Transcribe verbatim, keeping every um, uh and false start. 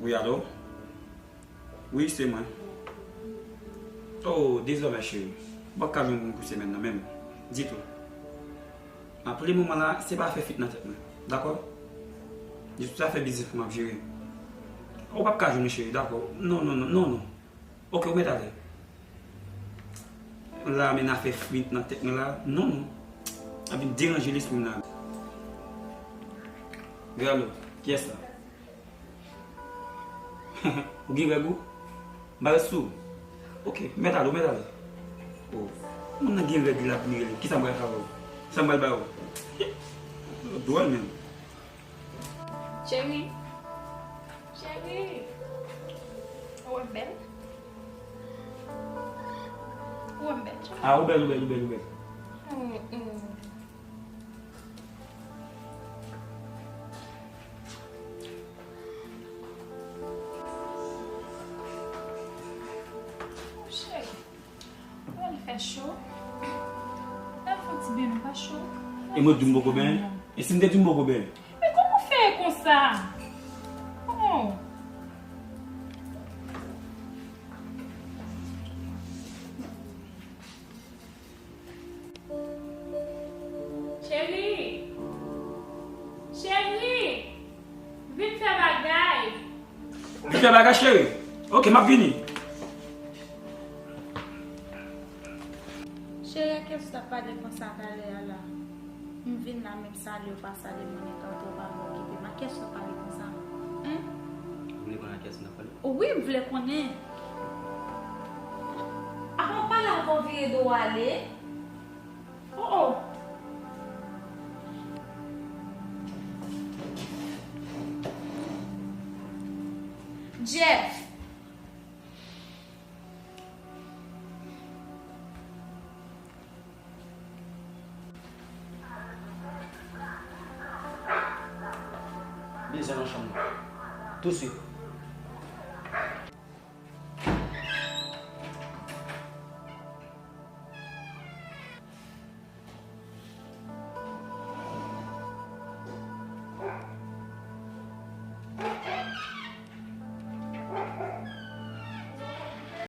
Wi, alo? Wi, se mwen. Oh, dezòmè, cheri. M p ap ka jwenn moun pou semèn nan menm. Ditou. A, pou le moman la, se pa afè fit nan tèt mwen. Dakò? Jis tout afè biznis pou m ap jere. Ou p ap ka jwenn li, cheri, dakò? Non, non, non, non, non. Ok, ou mèt ale. La, men afè fit nan tèt mwen la. Non, non. Ap vin deranje lespri m la. Wi, alo, kiyès la? Ou gen règ ou? M pa ret sou ou. Ok, mèt ale, mèt ale. Oh, moun nan gen règ li la pou li rele. Kisa m pral fè avè w? Sa m pral ba ou? Dwòl menm. Cheri. Cheri. Ou wè m bèl? Ou wè m bèl, cheri? Ah, ou bèl, ou bèl, ou bèl, ou bèl. Mm, mm. Cheri, lè l fè cho, lè l fè ti beny, nou pa cho. E mwen di m poko beny? E si m te di m poko beny? Men kòman w fè konsa? Oh. Cheri! Cheri! Vin fè bagay! Vin fè bagay, cheri! Ok, m ap vini. Cheri, a kiyès ou t ap pale konsa talè a la? M vin la, men m salye w pa salye m, mwen gen tante w pa m okipe m. A kiyès ou t ap pale konsa? Hen? Ou vle konnen a kiyès m t ap pale? Wi, m vle konnen. Avan w pale avè w vire do w ale. Oh, oh. Jeff. Bezwen nan chanm nan. Touswit.